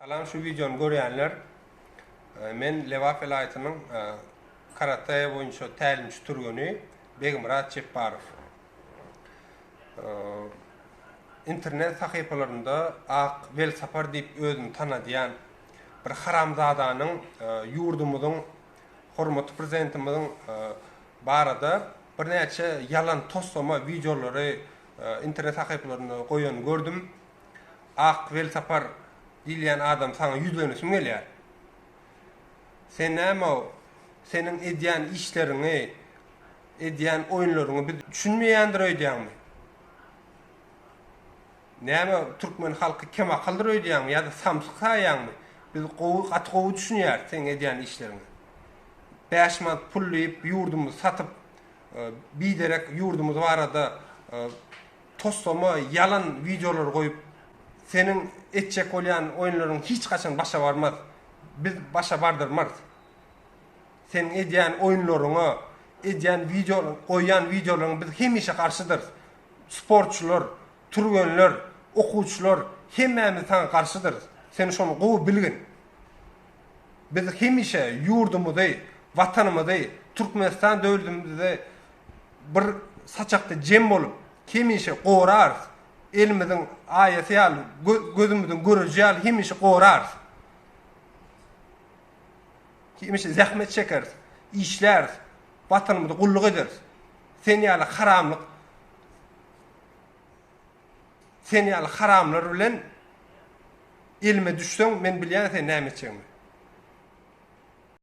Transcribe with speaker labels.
Speaker 1: Salam şu wideony görýänler. Men Lebap welaýatynyň karate boýunça tälimçi türgeni Begmyrat Jepbarow. Internet sahypalarynda Ak Welsapar diýip özüni tanadýan bir haramzadanyň ýurdumyzyň hormatly prezidentimiziň barada birnäçe ýalan toslama wideolary internet sahypalarynda goýanyny gördüm. Ak Welsapar diýilýän adam saňa ýüzlenesim gelýär. Sen näme-ow, seniň edýän işleriňi, edýän oýunlaryňy biz düşünmeýändir öýdýäňmi? Näme türkmen halky kemakyldyr öýdýäňmi ýa-da samsyk saýýaňmy? Biz gowy, gaty gowy düşünýäris seň edýän işleriňe. Bäş manat pul diýip ýurdumyzy satyp, biderek ýurdumyz barada toslama, ýalan wideolar goýup, seniň etjek bolýan oýunlaryň hiç haçan başa barmaz. Biz başa bardyrmarys. Seniň edýän oýunlaryňa, edýän wideo, goýýan wideolaryňa biz hemişe garşydyrys. Sportçylar, türgenler, okuwçylar hemmämiz saňa garşydyrys. Sen şony gowy bilgin. Biz hemişe ýurdumyzy, Watanymyzy, Türkmenistan döwletimizi bir saçakda jem bolup, hemişe gorarys. Elimiziň aýasy ýaly, gözümiziň göreji ýaly hemişe gorarys. Hemişe zähmet çekeris, işläris, Watanymyza gulluk ederis. Sen ýaly haramlyk Sen ýaly haramlar bilen elime düşseň, men bilýän sen näme etjegimi.